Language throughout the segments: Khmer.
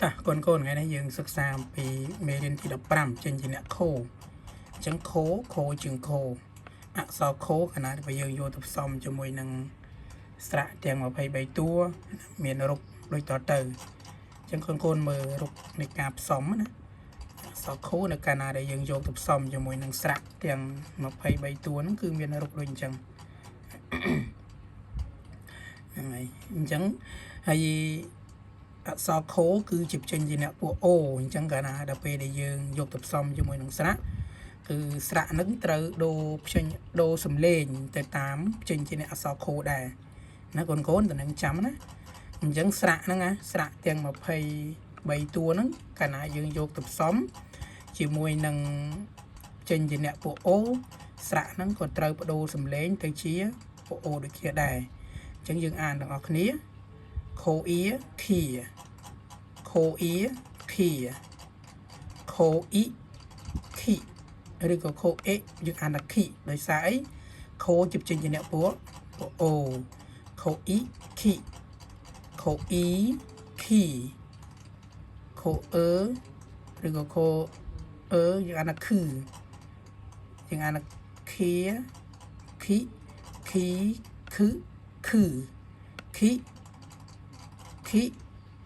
តោះកូនកូនថ្ងៃនេះយើងសិក្សាអំពីមេរៀនទី15ចេញជាអ្នកខោអញ្ចឹងខោខោជាងខោអក្សរខោខណៈដែលយើងយកទៅផ្សំជាមួយនឹងស្រៈទាំង23តួមានរូបដូចតទៅអញ្ចឹងកូនកូនមើលរូបនៃការផ្សំណាអក្សរខោនៅកាលណាដែលយើងយកទៅផ្សំជាមួយនឹងស្រៈទាំង23តួហ្នឹងគឺមានរូបដូចអញ្ចឹងហ្នឹងហើយអញ្ចឹងហើយ អក្សរខោគឺជាចេញជាអ្នកពួកអូអញ្ចឹងកាលណាដល់ពេលដែលយើងយកទៅផ្សំជាមួយនឹងស្រៈគឺស្រៈហ្នឹងត្រូវដូរផ្ចេញដូរសំឡេងទៅតាមចេញជាអ្នកអក្សរខោដែរណាកូនកូនតើនឹងចាំណាអញ្ចឹងស្រៈហ្នឹងណាស្រៈទាំង23តួហ្នឹងកាលណាយើងយកទៅផ្សំជាមួយនឹងចេញជាអ្នកពួកអូស្រៈហ្នឹងក៏ត្រូវបដូរសំឡេងទៅជាពួកអូដូចគ្នាដែរអញ្ចឹងយើងអានទាំងអស់គ្នាខូអៀខៀ ខូអ៊ីខីខូអ៊ីខីឬក៏ខូអេយើងអានថាខីដោយសារអីខូជាចេញជាអ្នកពួកពួកអូខូអ៊ីខីខូអ៊ីខីខូអឺឬក៏ខូអឺយើងអានថាខឺយើងអានថាខៀខីខីខឺខឺខីខី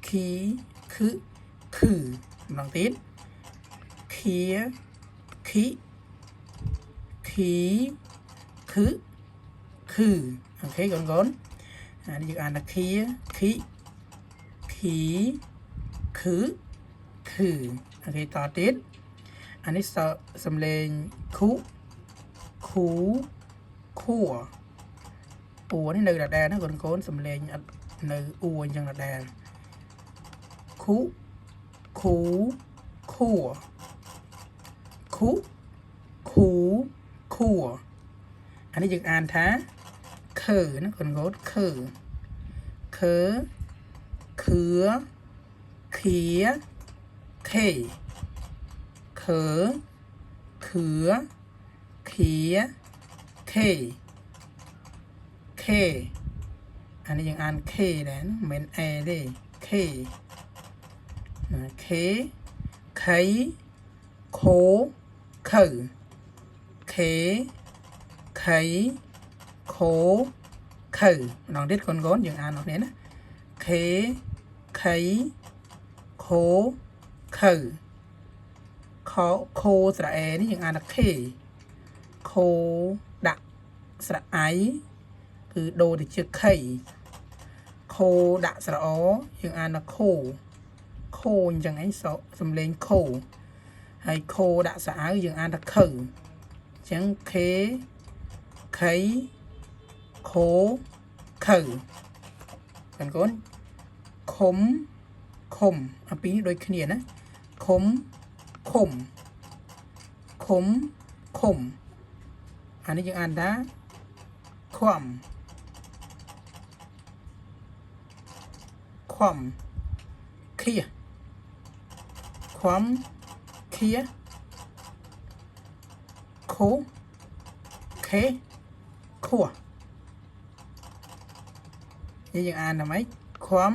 ខីខឺខឺម្ដងទៀតខៀខីខីខឺខឺ OK កូនកូនអានេះយើងអានថាខៀខីខីខឺខឺ OK តទៀតអានេះសំលេងខុខូខួអ៊ូនេះនៅដដែលណាកូនកូនសំលេងអត់នៅអ៊ូអញ្ចឹងដដែលខុខូខួខុខូខួអានេះយើងអានថាខើណាកូនកូនខើខើខឿខៀខេខើខឿខៀខេខេអានេះយើងអានខេដែរណាមិនមែនអេទេខេណាខេខៃខូខៅខេខៃខូខៅម្ដងទៀតកូនកូនយើងអានអស់គ្នាណាខេខៃខូខៅខខូស្រៈអេនេះយើងអានថាខេខូដាក់ស្រៈអៃគឺដូរទៅជាខៃខូដាក់ស្រៈអយើងអានថាខូខូអញ្ចឹងឯងសំលេងខូហើយខូដាក់ស្រៈអៅយើងអានថាខៅអញ្ចឹងខេខៃខូខៅកូនកូនខុំខុំអាពីរនេះដូចគ្នាណាខុំខុំខុំខុំអានេះយើងអានថាខំខំខៀខំខៀខូខេខួនេះយើងអានថាម៉េចខំ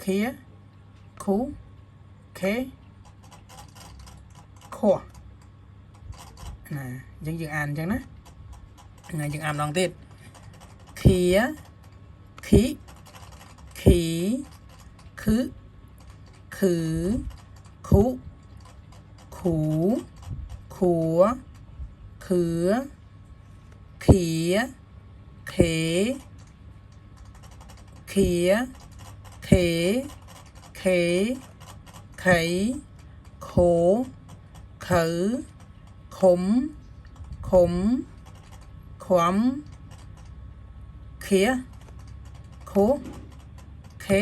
ខៀខូខេខួណាអញ្ចឹងយើងអានអញ្ចឹងណាថ្ងៃយើងអានម្ដងទៀតខៀខីខីខឹខឺខុខូខួខឿខៀខេខៀខេខេខៃខូខៅខុំខុំខំខៀខូខេ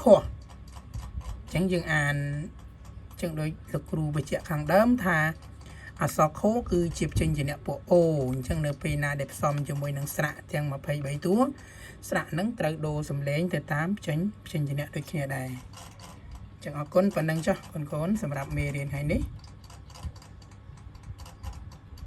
ខោអញ្ចឹងយើងអានចឹងដោយលោកគ្រូបញ្ជាក់ខាងដើមថាអក្សរខូគឺជាចេញជាអ្នកពួកអូអញ្ចឹងនៅពេលណាដែលផ្សំជាមួយនឹងស្រៈទាំង23តួស្រៈហ្នឹងត្រូវដូរសំឡេងទៅតាមចេញចេញជាអ្នកដូចគ្នាដែរអញ្ចឹងអរគុណប៉ុណ្ណឹងចុះកូនកូនសម្រាប់មេរៀនថ្ងៃនេះ។